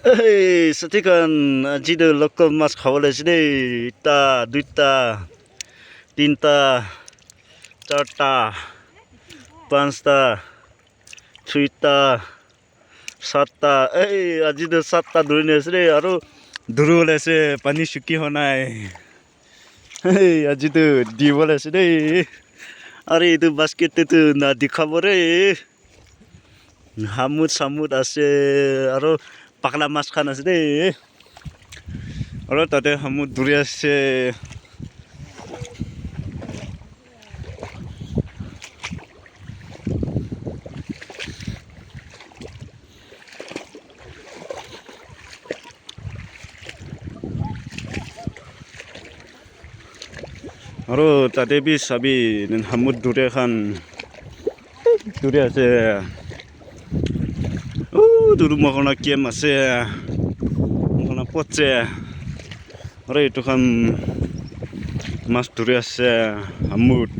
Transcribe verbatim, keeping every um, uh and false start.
Hey, sati khan, aji tu local mas khawole ase de. Ekta, duita, tinta, charta, panchta, choita, satta. Hey, aji tu satta dhuri na ase de. Aro dhuri bole ase, pani suki howa nai. Hey, aji tu dibole ase de. Are etu basket te tu na dikhabo re. Hamut samut ase, aro pakla mas khan ase de. Aro tate hamut dhuri ase. Aro tate bi sabi, hamut dhuri khan dhuri ase. Utu tu moikhan la camp ase. Moikhan la pot ase. Aro etu khan mas dhuri ase, hamut.